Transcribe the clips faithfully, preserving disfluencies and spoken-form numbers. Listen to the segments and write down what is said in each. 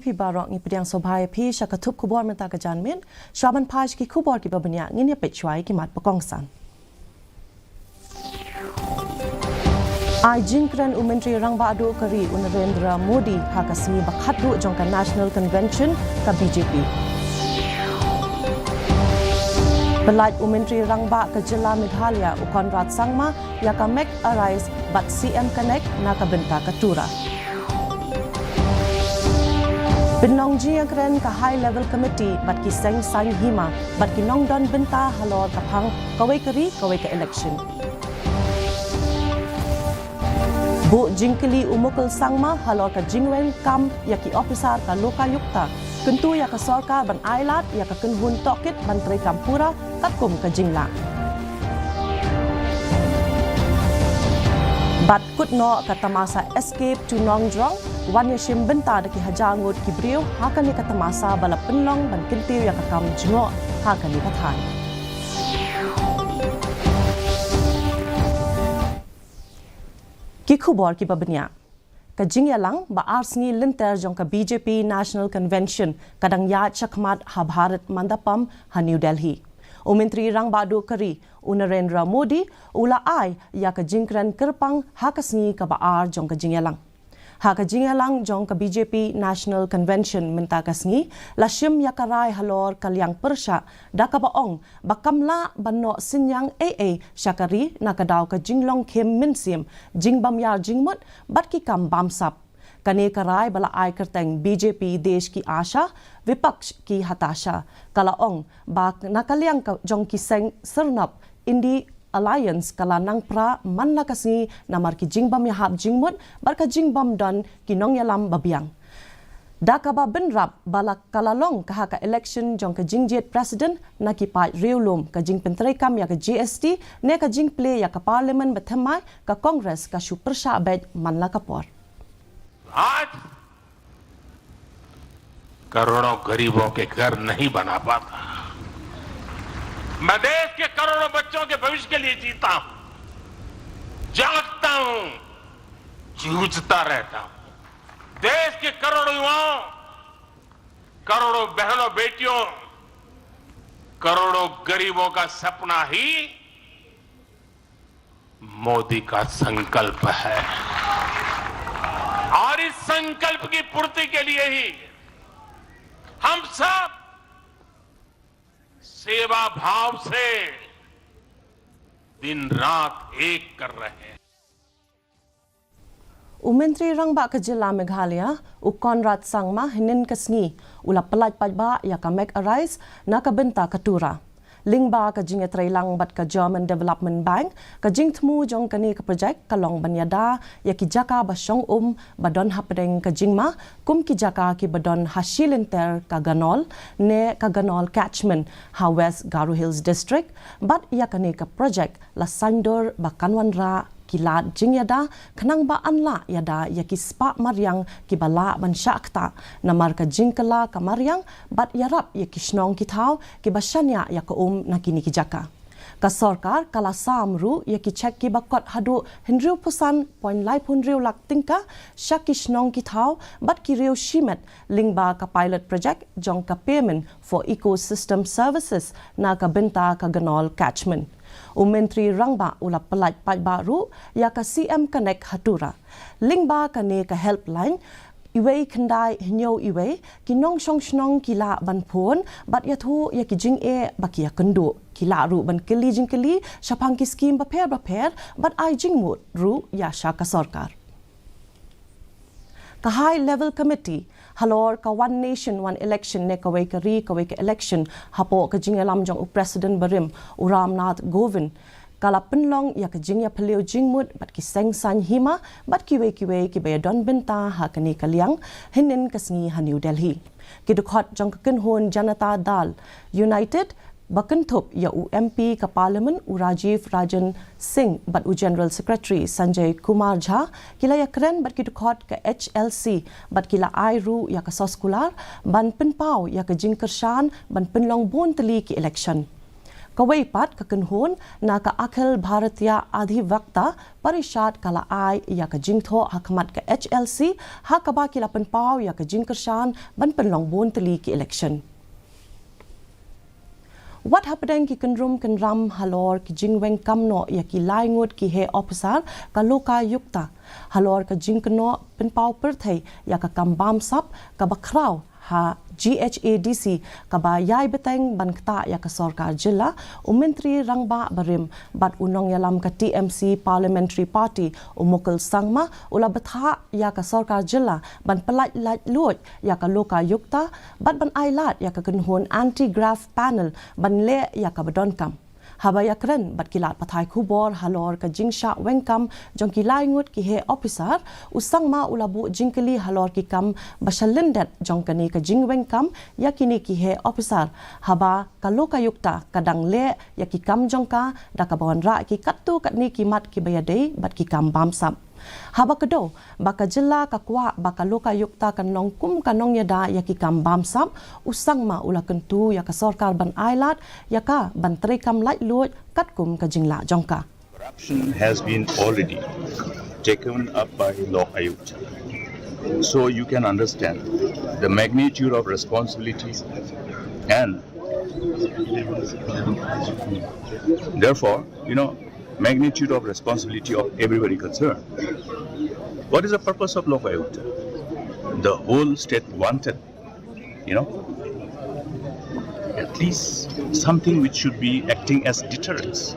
Phi baroh, ngi pdiang sngewbha ïa phi sha ka thup khubor mynta ka janmiet. Shuwa ban phai sha ki khubor kiba bniah, ngin ïa peit shuwa ïa ki mat ba kongsan. Ai jingkren u Myntri Rangbah Duh ka ri u Narendra Modi ha ka sngi ba khatduh jong ka National Convention ka B J P. Pyllait u Myntri Rangbah ka Jylla Meghalaya u Conrad Sangma ïa ka Mech Arise bad C M Connect na ka bynta ka Tura. Pynlong jingïakren ka High Level Committee bad ki seng saiñ hima bad ki nongdon bynta halor ka phang kawei ka ri kawei ka election. Buh jingkylli u Mukul Sangma halor ka jingweng kam ïa ki ophisar ka Lokayukta. Kyntu ïa ka sorkar ban ailad ïa ka kynhun tohkit ban treikam pura katkum ka jinglah. Bad kut noh ka tamasa Escape to Nongjrong, wan ïashim bynta da ki hajar ngut ki briew ha kane ka tamasa ba la pynlong ban kyntiew ïa ka kam jngoh ha kane ka thaiñ. Ki khubor kiba bniah. Ka jingïalang ba ar sngi lynter jong ka B J P National Convention ka dang ïaid shakhmat ha Bharat Mandapam ha New Delhi. U Myntri Rangbah Duh ka ri u Narendra Modi u la ai ïa ka jingkren kyrpang ha ka sngi kaba ar jong ka jingïalang. Ha ka jingïalang jong ka B J P National Convention mynta ka sngi la shim ïa ka rai halor ka liang pyrshah da kaba ong ba kam lah ban noh synñiang ei ei sha ka ri na ka daw ka jinglong khim mynsiem, jingbymïar jingmut bad ki kam bamsap. Kane ka rai ba la ai kyrteng B J P Desh Ki Asha, Vipaksh Ki Hatasha, ka la ong ba na ka liang ka jong ki seng syrnop Indi Alliance ka la nang pra man la ka sngi namar ki jingbymïahap jingmut bad ka jingbymdon ki nongïalam babiang. Da kaba bynrap ba la ka la long ka ha ka election jong ka jingjied president na ki paid riewlum, ka jingpyntreikam ïa ka G S T ne ka jingplie ïa ka parliament ba thymmai, ka Congress ka shu pyrshah beit man la ka por. आज करोड़ों गरीबों के घर नहीं बना पाता। मैं देश के करोड़ों बच्चों के भविष्य के लिए जीता हूं, जागता हूं, जूझता रहता हूं। देश के करोड़ों युवाओं, करोड़ों बहनों बेटियों, करोड़ों गरीबों का सपना ही मोदी का संकल्प है। और इस संकल्प की पूर्ति के लिए ही हम सब सेवा भाव से दिन रात एक कर रहे हैं। U Myntri Rangbah ka Jylla Meghalaya u Conrad Sangma hynnin ka sngi u la pyllait paidbah ïa ka Mech Arise na ka bynta ka Tura. Lyngba ka jingïatreilang bad ka German Development Bank, ka jingthmu jong kane ka projek ka long ban ïada ïa ki jaka ba shong um ba don hapdeng ka jingma, kum ki jaka kiba don ha shi lynter ka Ganol ne ka Ganol Catchment ha West Garo Hills District. Bad ïa kane ka projek la saiñdur ba kan wanrah ki lad jingïada khnang ba yn lah ïada ïa ki spah mariang kiba lah ban shah ktah namar ka jingkylla ka mariang bad ïarap ïa ki shnong ki thaw kiba shaniah ïa ka um na kine ki jaka. Ka sorkar ka la sam ruh ïa ki cheque kiba kot haduh hynriewphew san point laiphew hynriew lak tyngka sha ki shnong ki thaw bad ki riew shimet lyngba ka pilot project jong ka Payment for Ecosystem Services na ka bynta ka Ganol Catchment. U Myntri Rangbah u la pyllait paidbah ruh ïa ka C M Connect ha Tura. Lyngba kane ka helpline, iwei khyndai hynñiew iwei, ki nongshong shnong ki lah ban phone bad ïathuh ïa ki jingeh ba ki ïakynduh. Ki lah ruh ban kylli jingkylli shaphang ki skim bapher bapher bad ai jingmut ruh ïa sha ka sorkar. Ka High Level Committee halor ka One Nation One Election ne kawei ka ri kawei ka election hapoh ka jingïalam jong u President barim u Ram Nath Kovind ka la pynlong ïa ka jingïaphylliew jingmut bad ki seng saiñ hima bad kiwei kiwei kiba ïadon bynta ha kane ka liang hynnin ka sngi ha New Delhi. Ki dkhot jong ka kynhun Janata Dal United ba kynthup ïa u M P ka Parliament u Rajiv Ranjan Singh bad u General Secretary Sanjay Kumar Jha ki la ïakren bad ki dkhot ka H L C bad ki la ai ruh ïa ka soskular ban pynpaw ïa ka jingkyrshan ban pynlong bun tylli ki election. Kawei pat ka kynhun na ka Akhil Bharatiya Adhivakta Parishad ka la ai ïa ka jingthoh ha khmat ka H L C, ha kaba ki la pynpaw ïa ka jingkyrshan ban pynlong bun tylli ki election. Wat hapdeng ki kynrum kynram halor ki jingweng kam noh ïa ki lai ngut ki heh ophisar ka Lokayukta, halor ka jingkynnoh pynpaw pyrthei ïa ka kam bamsap kaba khraw ha G H A D C kaba ïai bteng ban ktah ïa ka sorkar jylla, u Myntri Rangbah barim bad u nongïalam ka T M C Parliamentary Party u Mukul Sangma u la bthah ïa ka sorkar jylla ban pyllait laitluid ïa ka Lokayukta bad ban ailad ïa ka kynhun anti-graft panel ban leh ïa kaba donkam. Haba ïakren bad ki lad pathai khubor halor ka jingshah weng kam jong ki lai ngut ki heh ophisar, u Sangma u la buh jingkylli halor ki kam ba sha lyndet jong kane ka jingweng kam ïa kine ki heh ophisar, haba ka Lokayukta ka dang leh ïa ki kam jong ka da kaba wanrah ïa ki katto katne ki mat kiba ïadei bad ki kam bamsap. Haba kdew ba ka jylla ka kwah ba ka Lokayukta kan long kum ka nongïada ïa ki kam bamsap, u Sangma u la kyntu ïa ka sorkar ban ailad ïa ka ban treikam laitluid katkum ka jinglah jong ka. Corruption has been already taken up by Lokayukta. So you can understand the magnitude of responsibility and therefore, you know, magnitude of responsibility of everybody concerned. What is the purpose of Lokayukta? The whole state wanted, you know, at least something which should be acting as deterrence.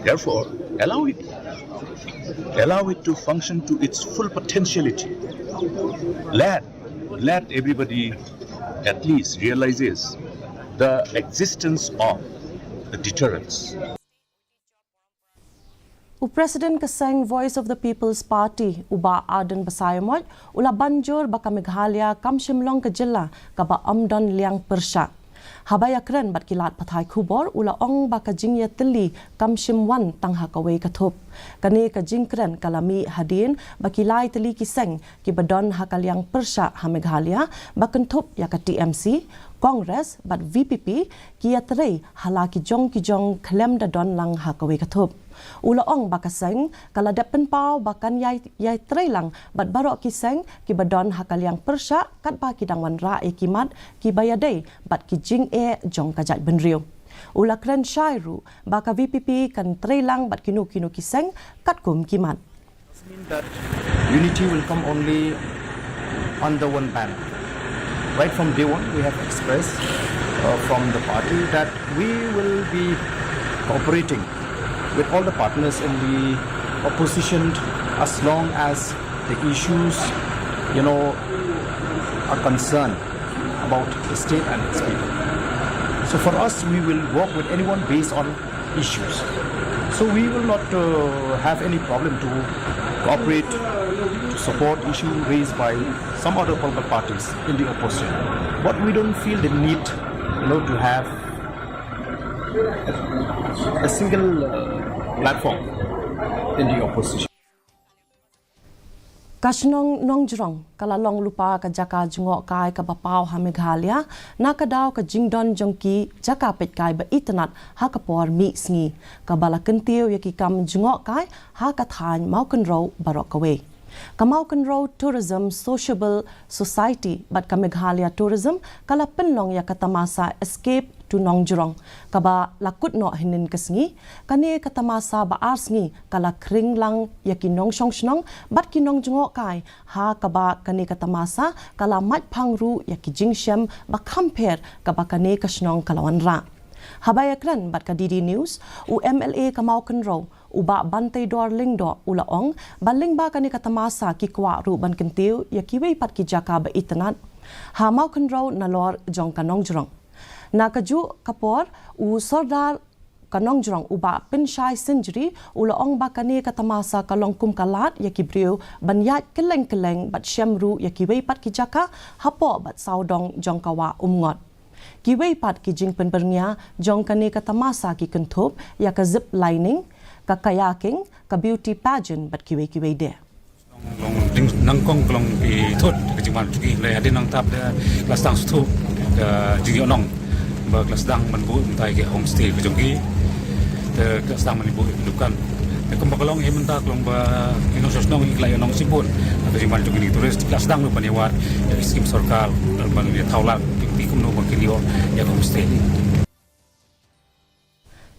Therefore, allow it, allow it to function to its full potentiality. Let, let everybody at least realizes the existence of the deterrence. U President ka seng Voice of the People's Party, u Bah Ardent Basaiawmoit, u la ban jur ba ka Meghalaya kam shym long ka jylla kaba ym don liang pyrshah. Haba ïakren bad ki lad pathai khubor, u la ong ba ka jingïatylli kam shym wan tang ha kawei ka thup. Kane ka jingkren ka la mih hadien ba ki lai tylli ki seng kiba don ha ka liang pyrshah ha Meghalaya, ba kynthup ïa ka T M C, Congress bad V P P, ki ïatrei ha la ki jong ki jong khlem da don lang ha kawei ka thup. U la ong ba ka seng ka la dep pynpaw ba kan ïai, ïatrei lang bad baroh ki seng kiba don ha ka liang pyrshah katba ki dang wanrah ïa ki mat kiba ïadei bad ki jingeh jong ka jaitbynriew. U la kren shai ruh ba ka V P P kan trei lang bad kino kino ki seng katkum ki mat. Doesn't mean that unity will come only under one banner. Right from day one, we have expressed, uh, from the party that we will be cooperating with all the partners in the opposition as long as the issues, you know, are concerned about the state and its people. So for us, we will work with anyone based on issues. So we will not, uh, have any problem to cooperate, to support issue raised by some other political parties in the opposition. But we don't feel the need, you know, to have a single, uh, platform in the opposition. Ka shnong Nongjrong ka la long lypa ka jaka jngohkai kaba paw ha Meghalaya, na ka daw ka jingdon jong ki jaka peitkai ba itynnad ha ka por mih sngi, kaba la kyntiew ïa ki kam jngohkai ha ka thaiñ Mawkynrew baroh kawei. Ka Mawkynrew Tourism Sociable Society bad ka Meghalaya Tourism ka la pynlong ïa ka tamasa Escape to Nongjrong, kaba la kut noh hynnin ka sngi. Kane ka tamasa ba ar sngi ka la khring lang ïa ki nongshong shnong bad ki nongjngohkai, ha kaba kane ka tamasa ka la mait phang ruh ïa ki jingshem ba kham pher kaba kane ka shnong ka la wanrah. Haba ïakren bad ka D D News, u M L A ka Mawkynrew, u Bah Banteidor Lyngdoh, u la ong ba lyngba kane ka tamasa ki kwah ruh ban kyntiew ïa kiwei pat ki jaka ba itynnad ha Mawkynrew nalor jong ka Nongjrong. Na kajuh ka por, u Sordar ka Nongjrong, u Bah Pynshai Synjri, u la ong ba kane ka tamasa ka long kum ka lad ïa ki briew ban ïaid kylleng kylleng bad shem ruh ïa kiwei pat ki jaka hapoh bad sawdong jong ka Wah Umngot. Kiwei pat ki jingpynbyrngia jong kane ka tamasa ki kynthup ïa ka zip lining, ka kayaking, ka beauty pageant bad kiwei kiwei de. Long, long, ding, nyngkong ka long ki thut ka jingwan jong ki, lei hadien nangta pat ka la sdang sngewthuh ka jingïohnong. Ba ka la sdang ban buh mynta ïa ka homestay ka jong ki. Te ka la sdang ban buh ïa ka dukan. Te kumba ka long hi mynta ka long ba ki nongshong shnong ki la ïa nong shibun. Haba jingman jong kine ki tourist ki la sdang ban ïa wad ïa ka skim sorkar ban ïa thaw lad ki kumno ba kin ïoh ïa ka homestay.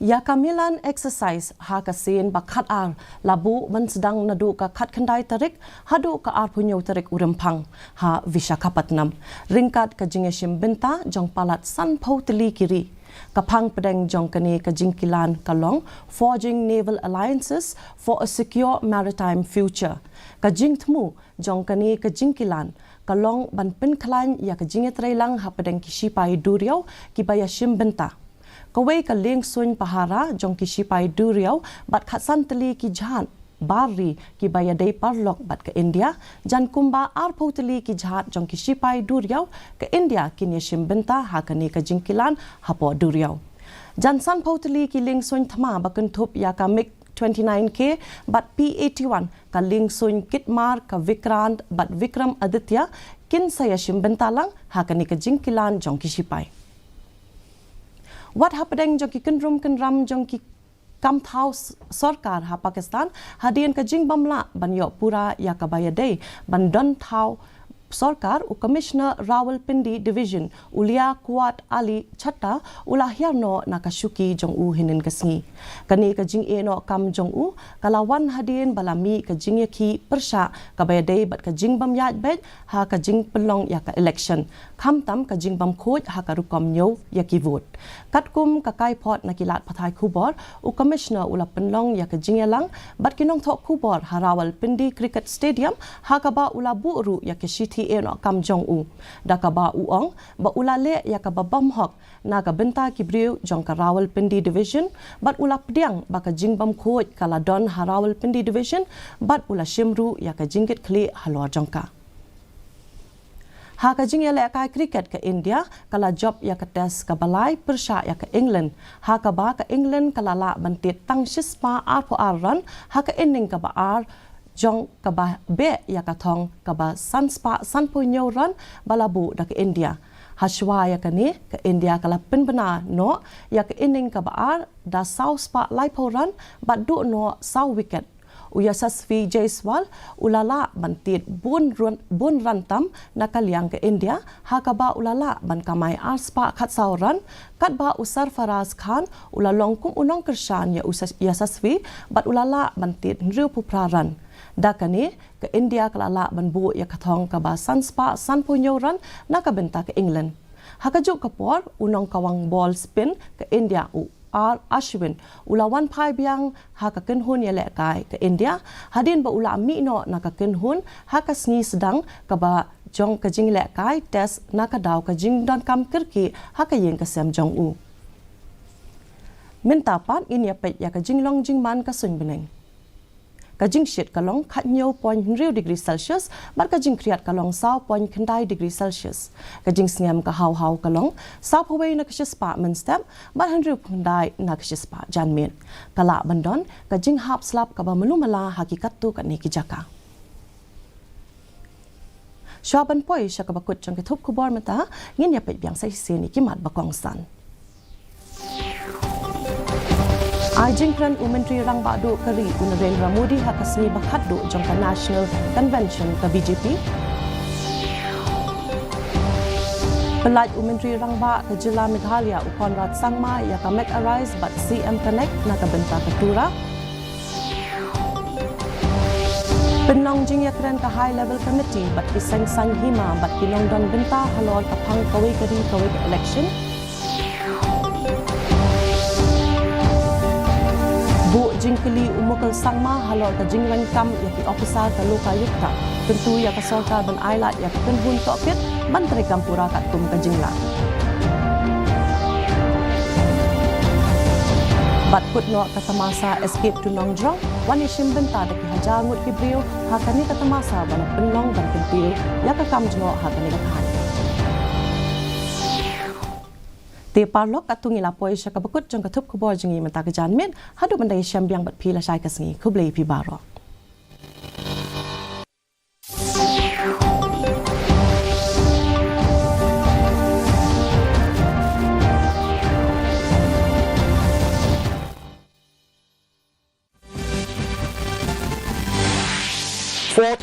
Ïa ka Milan exercise ha ka sien ba khatar la buh ban sdang naduh ka khatkhyndai tarik haduh ka arphew hynñiew tarik u Rymphang ha Visakhapatnam, ryngkat ka jingïashim bynta jong palat sanphew tylli ki ri. Ka phang pdeng jong kane ka jingkilan ka long Forging Naval Alliances for a Secure Maritime Future. Ka jingthmu jong kane ka jingkilan ka long ban pynkhlaiñ ïa ka jingïatreilang hapdeng ki shipai duriaw kiba ïashim bynta. Kawei ka liengsuiñ pahara jong ki shipai duriaw bad khatsan tylli ki jhad bar ri kiba ïadei paralok bad ka India, jan kumba arphew tylli ki jhad jong ki shipai duriaw ka India kin ïashim bynta ha kane ka jingkilan hapoh duriaw. Jan sanphew tylli ki liengsuiñ thma ba kynthup ïa ka MiG twenty-nine K bad P eighty-one, ka liengsuiñ kit mar ka Vikrant bad Vikram Aditya kin sa ïashim bynta lang ha kane ka jingkilan jong ki shipai. Wat hapdeng jong ki kynrum kynram jong ki kam thaw s-, sorkar ha Pakistan, hadien ka jingbym lah ban ïoh pura ïa kaba ïadei ban don thaw sorkar, u Commissioner Rawalpindi Division, u Liaquat Ali Chatta, u la hiar noh na ka shuki jong u hynnin ka sngi. Kane ka jingeh noh kam jong u ka la wan hadien ba la mih ka jingïakhih pyrshah kaba ïadei bad ka jingbym ïaid beit ha ka jingpynlong ïa ka election, khamtam ka jingbym khuid ha ka rukom ñiew ïa ki vote. Katkum ka kaiphod na ki lad pathai khubor, u Commissioner u la pynlong ïa ka jingïalang bad ki nongthoh khubor ha Rawalpindi Cricket Stadium, ha kaba u la buh ruh ïa ka shithi eh noh kam jong u, da kaba u ong ba u la leh ïa kaba bymhok na ka bynta ki briew jong ka Rawalpindi Division, bad u la pdiang ba ka jingbym khuid ka la don ha Rawalpindi Division, bad u la shim ruh ïa ka jingkitkhlieh halor jong ka. Ha ka jingïalehkai cricket, ka India ka la jop ïa ka test kaba lai pyrshah ïa ka England, ha kaba ka England ka la lah ban tied tang shispah arphew ar run ha ka inning kaba ar jong kaba beh ïa ka thong kaba sanspah sanphew hynñiew run ba la buh da ka India. Hashwa ïa kane, ka India ka la pynbna noh ïa ka inning kaba ar da saw spah laiphew run bad duh noh saw wicket. U Yashasvi Jaiswal u la lah ban tied bun run, bun run tam na ka liang ka India, ha kaba u la lah ban kamai arspah khatsaw run, katba u Sarfaraz Khan u la long kum u nongkyrshan ïa u Yashasvi bad u la lah ban tied hynriewphew phra run. Da kane, ka India ka la lah ban buh ïa ka thong kaba sanspah sanphew hynñiew run na ka bynta ka England. Ha kajuh ka por, u nongkawang bol spin ka India u R Ashwin u la wan phai biang ha ka kynhun ïalehkai ka India, hadien ba u la mih noh na ka kynhun ha ka sngi sdang kaba jong ka jinglehkai test na ka daw ka jingdonkam kyrkieh ha ka ïing ka sem jong u. Mynta pat ngin ïa peit ïa ka jinglong jingman ka suiñ bneng. Ka jingshit ka long khathynñiew point hynriew degree Celsius, bad ka jingkhriat ka long saw point khyndai degree Celsius. Ka jingsngem ka haw haw ka long sawphew wei na ka shispah mynstep, bad hynriewphew khyndai na ka shispah janmiet. Ka lah ban don ka jinghap slap kaba malu mala ha ki katto katne ki jaka. Shuwa ban poi sha kaba kut jong ki thup khubor mynta, ngin ïa peit biang sa shisien ïa ki mat ba kongsan. Ai jingkren u Myntri Rangbah Duh ka ri u Narendra Modi ha ka sngi ba khatduh jong ka National Convention ka B J P. Pyllait u Myntri Rangbah ka jylla Meghalaya u Conrad Sangma ïa ka Meg Arise bad C M Connect na ka bynta ka Tura. Pynlong jingïakren ka High Level Committee bad ki seng saiñ hima bad ki nongdon bynta halor ka phang kawei ka ri kawei ka election. Buh jingkylli u Mukul Sangma halor ka jingweng kam ïa ki ophisar ka Lokayukta. Kyntu ïa ka sorkar ban ailad ïa ka kynhun tohkit ban treikam pura katkum ka jinglah. Bad kut noh ka tamasa Escape to Nongjrong, wan ïashim bynta da ki hajar ngut ki briew ha kane ka tamasa ba la pynlong ban kyntiew ïa ka kam jngoh ha kane ka thaiñ. Te paralok, katto ngi la poi sha kaba kut jong ka thup khubor jong ngi mynta ka janmiet, haduh ban da ïashem biang bad phi lashai ka sngi, khublei phi baroh.